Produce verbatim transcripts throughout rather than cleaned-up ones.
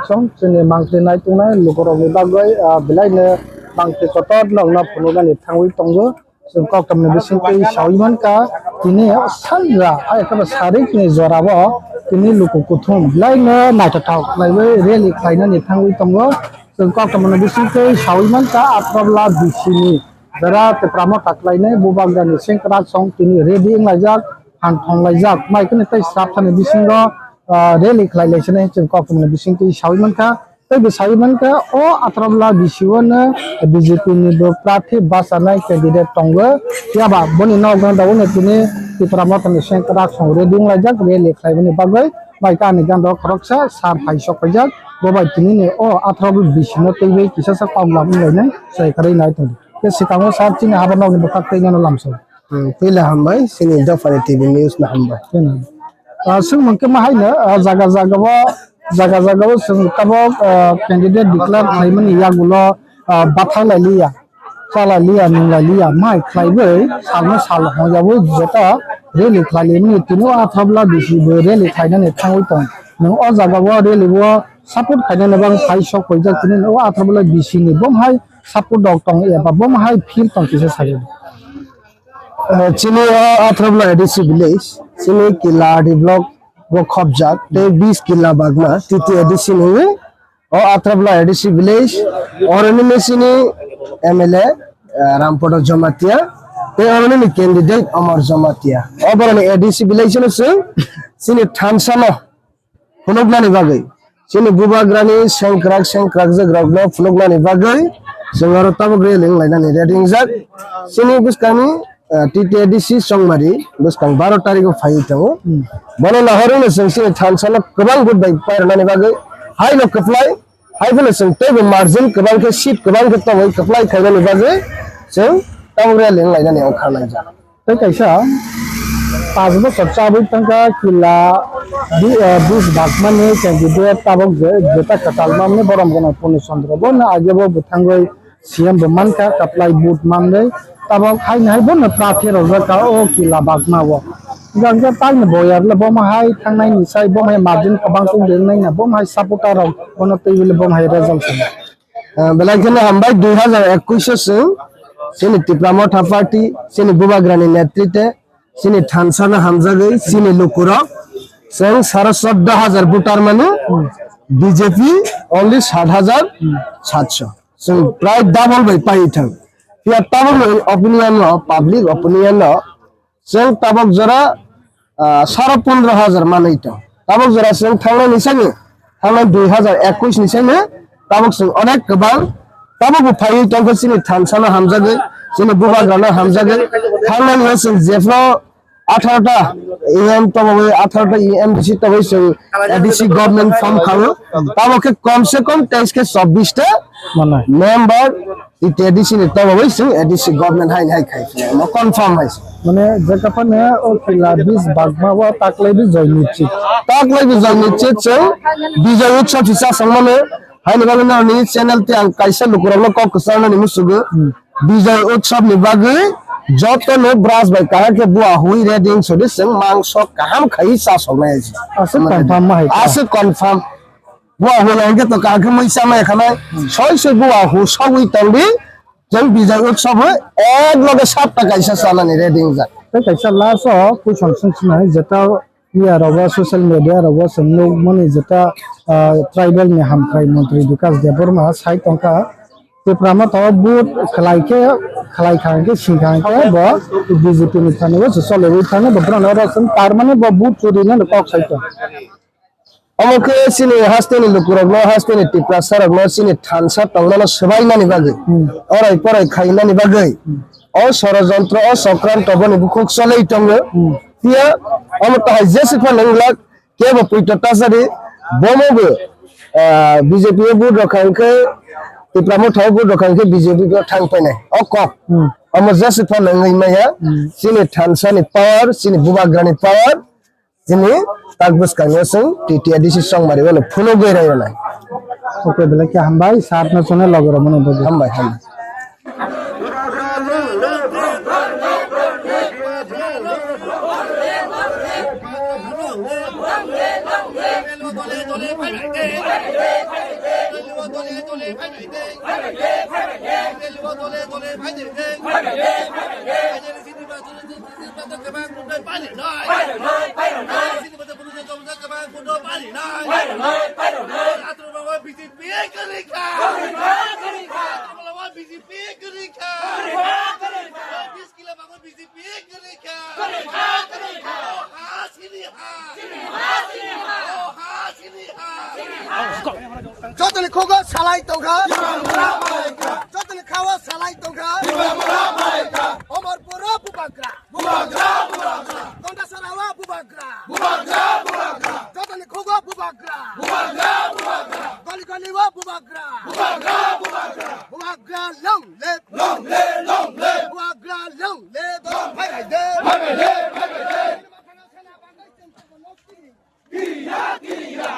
Song chini mangtwi naituknai lukurokni bagwi, ah, belaino mangtwi kotor nokno phunuknani thangwi tongo. Chwng koktwmani bisingtwi sawi mankha, tini sanja hai khe bo sarikni jorao tini luku kuthum belaino naithothok khlaiwi rally khlainani thangwi tongo. Chwng koktwmani bisingtwi sawi mankha, Atrabla bisini jora Tipra Motha khlainai bubagrani sengkrak song tini ready wnglaijak, phan thonglaijak. Mai kheno tei srapthani bisingo, ah, rally khlai lai sinai chwng koktwmani bisingtwi sawi mankha. Tei bo sawi mankha, o Atrabla bisio no B J P ni bo prarthi bachanai candidate tongo. Phiya ba boni nokno daui no tini Tipra Motha ni sengkrak song ready wnglaijak rally khlaimani bagwi. Mai kha ani ganda o khoroksa sir hai sok paijak. Bo bai tini ni o Atrabla bisino twiwi kisa sa kok lam wnglainai sai kwrwi nai tongdi. Tei swkango sir chini habar nokni bwkhak tei mano lamsao. Hmm, puila hambai, chini Dophani T V news no hambai. Chini. Ah, swngmung khe ma haino, ah, jaga jaga o, jaga jaga o chwng tabok, ah, candidate declare khlaimani yagulo, ah, bathai lai liya, cha lai liya, nung lai liya, mai khlaiwi salno sal hwnjawi jota rally khlai limani tini o Atrabla bisi bo rally khlainani thangwi tong. Nwng o jaga o rally o support khainani bang phai sok paijak tini o Atrabla bisi ni bom hai support rok tong eba bom hai feel tong kisa sajak. Eh, chini o Atrabla A D C village, chini Kila R D block bo khopjak, tei bis Kila Bagma, T T A D C nungwi, o Atrabla A D C village, oroni ni chini M L A, eh, Rampada Jamatia, tei oroni ni candidate Amar Jamatia. O boroni A D C village no chwng, chini thansa no, phunuknani bagwi, chini bubagrani sengkrak sengkrakjak rokno phunuknani bagwi chwng oro tabuk rally wnglainani ready wngjak. Chini bwskangni, ah, T T A D C Chongmari bwskang baro tarikh o phaiwi tongo. Hmm. Bono nahorwi no chwng chini thansa no kwbang vote bai pairwnani bagwi haino kwplai, hai phano chwng teibo margin kwbang khe, seat kwbang khe tongwi kwplai khainani bagwi chwng tabuk rally wnglainani ongkha laijak. Tei kaisa pash bosor chabwi thangkha Kila bi-, eh, bis bagmani candidate tabok je, jeta kwtal mamni borom gwnang Purno Chandra. Bono age bo bwthangwi C M bo mankha, kwplai vote manwi. Tabok haino hai bono prarthi rwjakha o Kila Bagma o. Hwnkhe taini boyar le bomo hai thangnaini sai bomo hai margin kwbang tong ringnai na bomo hai supporter rok bono twiwi le bomo hai result sana. Ah, belai kheno hambai, dui hazar ekush o chwng chini Tipra Motha Party, chini bubagrani netrite, chini thansa no hamjagwi, chini lukurok, chwng sare choddo hazar voter mano, B J P only sat hazar satso. Chwng prai double bai paiwi thang. Phiya tabukni opinion no, public opinion no, chwng tabok jora, ah, sare pondro hazar manwi tong. Tabok jora chwng thangnai ni sani, thangnai dui hazar ekush ni sani, tabok chwng onek kwbang, tabok bo phaiwi tongkha chini thansa no hamjagwi, chini bubagra no hamjagwi, thangnai ni chwng jephru atharo ta E M tobogwi, atharo ta E M D C tobogwi chwng A D C government form khaio. Tabok khe kom se kom teis khe chobbish ta Manai. Member, T T A D C ni tobogwi chwng A D C government haini hai khai phano confirm hai se. Mane jekha phano o Kila bis bagma o taklai bi joy nichit. Taklai bi joy nichit chwng Bijoy Utsav si chasong mano. Haini bagwi nini channel tei ang kaisa lukurokno kok kwcharnani musugo. Hmm. Bijoy Utsav ni bagwi jotono brush bai kaham khe bua hui ready sodi chwng mangso kaham khai chasoknai. Aswk confirm ma hai ta. Aswk confirm. Bua hula hingke to kaham khe mui chamai khanai. Hmm. Soi soi bua hu sogwi tongdi. Jeng Bijoy Utsav hoi ek loge sapta kaisa chanani ready wngjak. Tei kaisa last o question swng sinai jeta iya rogo social media rogo chwng nukmani jeta, ah, tribal ni hamkrai montri Bikash Debbarma sai tongkha. Tipra Motha o vote khlai khe, khlai kha hingke sing kha hingke bo B J P ni thani o se chole wi thani bo borok no oro chwng tar mani bo vote churi nani kok sai tong. Omo khe chini hasteni lukurokno, hasteni Tiprasarokno chini thansa tongmano swbainani bagwi, hmm, orai porai khainani bagwi, hmm, o sorojontro, o sokranto boni bukhuk cholwi tongo. Hmm. Phiya omo tahai jesi phano wng glak, kebo puito tasadi, bomo bo, ah, B J P o vote rokha hwnkhe, Tipra Motha o vote rokha hwnkhe B J P o thang painai. O kok. Hmm. Omo jesi phano wngwi maya, hmm, chini thansani power, chini bubagrani power, Chini tak bwskangno chwng T T A D C Chongmari o phunugwi rw rwnai. Ok, belai khe hambai, sir no chwngno logi rwmani bagwi. Hambai, hambai. B J P kwrwi kha. B J P kwrwi kha. Bish kilo bagwi B J P kwrwi kha. Kwrwi kha, kwrwi kha. O ha sini ha. Sini ha, sini ha. O ha sini ha. Jotoni khogo salai tongkha. Jotoni khawo salai tongkha. Omorpuro bubagra. Bubagra, bubagra. Tondasarawo bubagra. Bubagra, bubagra. Jotoni khogo bubagra. Bubagra, bubagra. Goli goliwo bubagra. Bubagra, bubagra. Bubagra long live. Long live, long live. Bubagra long live. Long live. Bye bye de. Bye bye de, bye bye de. Kiriya, kiriya.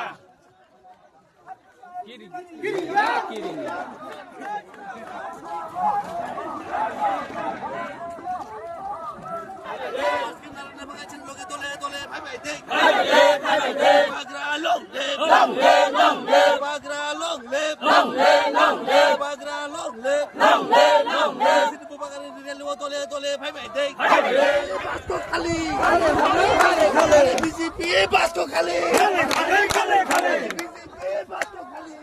Kiri, kiri, kiri. Bubagra long live. Long live, long live. Bubagra long live. Long live, long live. Bubagra long live. Long live, long live. Bubagra rally o dole dole phai bai de. Phai bai de. Basko khali. B J P basko khali. B J P basko khali.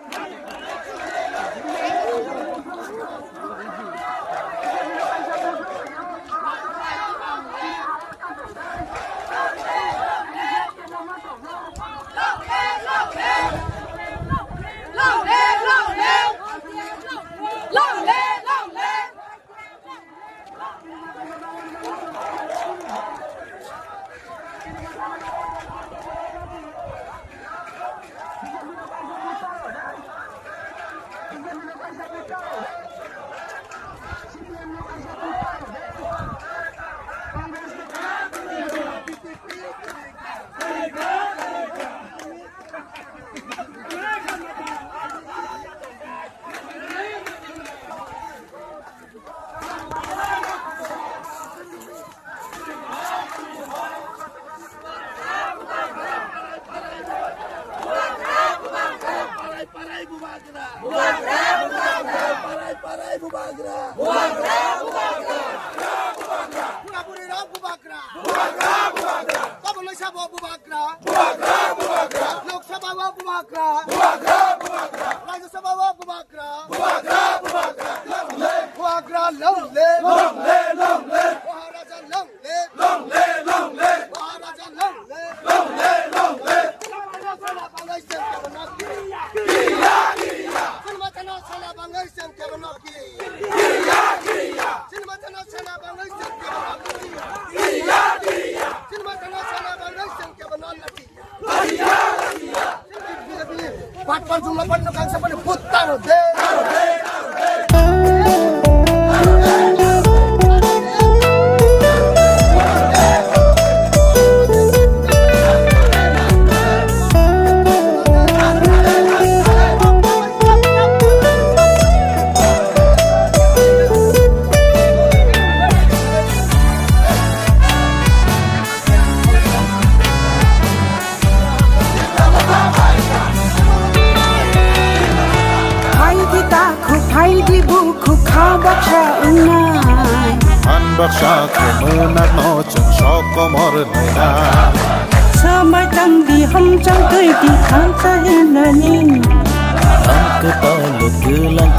Parai, parai, bubagra. Bubagra, bubagra. Parai, parai, bubagra. Bubagra, bubagra. Bubagra, bubagra. Bura buri rok bubagra. Bubagra, bubagra. Tabuk loisa bo bubagra. Bubagra, bubagra. Lok Sabha o bubagra. Bubagra, bubagra. Rajya Sabha o bubagra. Bubagra, bubagra. Long live. Bubagra, long live. Long live, long live. Maharaja, long live. Long live, long live. Maharaja, long live. Long live, long live. Sela bangai sem kebo no kiri. Kiriya, kiriya. Sela bangai sem kebo no kiri. Kiriya, kiriya. Sela bangai sem kebo no kiri. Kiriya, kiriya. Sela bangai sem kebo no kiri. Pat pat jumla pat no kangsa pat puttar de. Phaidi takhuk, phaidi bukhuk, kha baksa wngnai. Han baksa khe mwnakno chwng sok komor naina. Swmai tangdi, hamchang twidi, thansa hinani. Han kwtal twlang